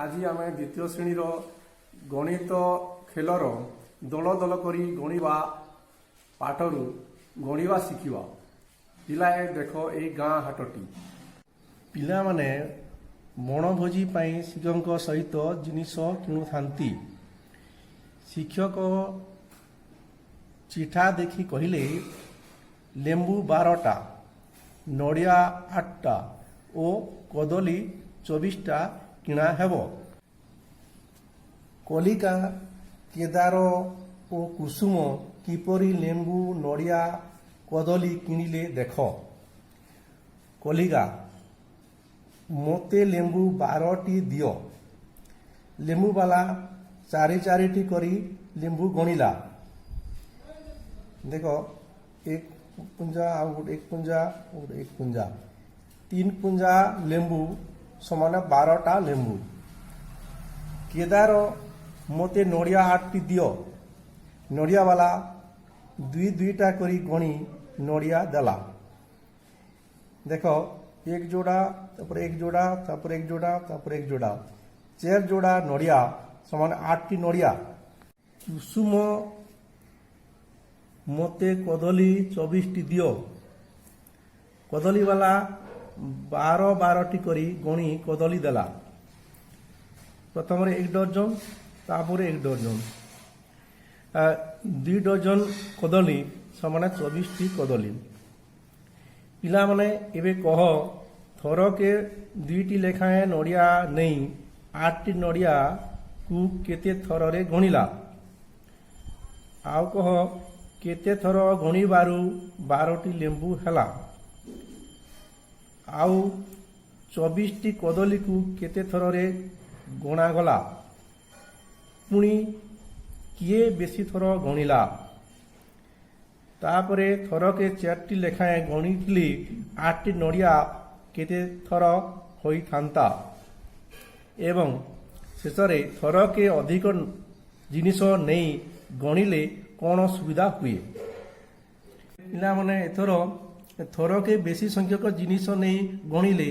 ଆଜି ଆମେ ଦ୍ୱିତୀୟ ଶ୍ରେଣୀର ଗଣିତ ଖେଳର ଦଳ ଦଳ କରି ଗଣିବା ପାଠରୁ ଗଣିବା ଶିଖିବା। ପିଲାଏ, ଦେଖ ଏଇ ଗାଁ ହାଟଟି। ପିଲାମାନେ ବଣଭୋଜି ପାଇଁ ଶିକ୍ଷକଙ୍କ ସହିତ ଜିନିଷ କିଣୁଥାନ୍ତି। ଶିକ୍ଷକ ଚିଠା ଦେଖି କହିଲେ, "ଲେମ୍ବୁ 12ଟା, ନଡ଼ିଆ ଆଠଟା ଓ କଦଳୀ 24ଟା କିଣା ହେବ।" କଲିକା, କେଦାର ଓ କୁସୁମ କିପରି ଲେମ୍ବୁ, ନଡ଼ିଆ, କଦଳୀ କିଣିଲେ ଦେଖ। କଲିକା, "ମୋତେ ଲେମ୍ବୁ 12ଟି ଦିଅ।" ଲେମ୍ବୁବାଲା ଚାରି ଚାରିଟି କରି ଲେମ୍ବୁ ଗଣିଲା। ଦେଖ, ଏକ ପୁଞ୍ଜା, ଆଉ ଗୋଟେ ଏକ ପୁଞ୍ଜା, ଆଉ ଗୋଟେ ଏକ ପୁଞ୍ଜା, ତିନି ପୁଞ୍ଜା ଲେମ୍ବୁ ସମାନ 12ଟା ଲେମ୍ବୁ। କେଦାର, "ମୋତେ ନଡ଼ିଆ ଆଠଟି ଦିଅ।" ନଡ଼ିଆବାଲା ଦୁଇ ଦୁଇଟା କରି ଗଣି ନଡ଼ିଆ ଦେଲା। ଦେଖ, ଏକ ଯୋଡ଼ା, ତାପରେ ଏକ ଯୋଡ଼ା, ତାପରେ ଏକ ଯୋଡ଼ା, ତାପରେ ଏକ ଯୋଡ଼ା, ଚାରି ଯୋଡ଼ା ନଡ଼ିଆ ସମାନ ଆଠଟି ନଡ଼ିଆ। କୁସୁମ, "ମୋତେ କଦଳୀ 24ଟି ଦିଅ।" କଦଳୀବାଲା 12 12ଟି କରି ଗଣି କଦଳୀ ଦେଲା। ପ୍ରଥମରେ ଏକ ଡର୍ଜନ, ତାପରେ ଏକ ଡର୍ଜନ, 2 ଡର୍ଜନ କଦଳୀ ସମାନ 24ଟି କଦଳୀ। ପିଲାମାନେ, ଏବେ କହ, ଥରକେ ଦୁଇଟି ଲେଖାଏଁ ନଡ଼ିଆ ନେଇ ଆଠଟି ନଡ଼ିଆକୁ କେତେ ଥରରେ ଗଣିଲା? ଆଉ କହ, କେତେ ଥର ଗଣିବାରୁ 12ଟି ଲେମ୍ବୁ ହେଲା? ଆଉ 24ଟି କଦଳୀକୁ କେତେ ଥରରେ ଗଣାଗଲା? ପୁଣି କିଏ ବେଶୀ ଥର ଗଣିଲା? ତାପରେ ଥରକେ ଚାରିଟି ଲେଖାଏଁ ଗଣିଥିଲେ ଆଠଟି ନଡ଼ିଆ କେତେ ଥର ହୋଇଥାନ୍ତା? ଏବଂ ଶେଷରେ ଥରକେ ଅଧିକ ଜିନିଷ ନେଇ ଗଣିଲେ କ'ଣ ସୁବିଧା ହୁଏ? ପିଲାମାନେ, ଏଥର ଥରକେ ବେଶୀ ସଂଖ୍ୟକ ଜିନିଷ ନେଇ ଗଣିଲେ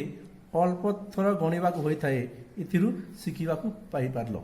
ଅଳ୍ପ ଥର ଗଣିବାକୁ ହୋଇଥାଏ। ଏଥିରୁ ଶିଖିବାକୁ ପାଇପାରିଲ।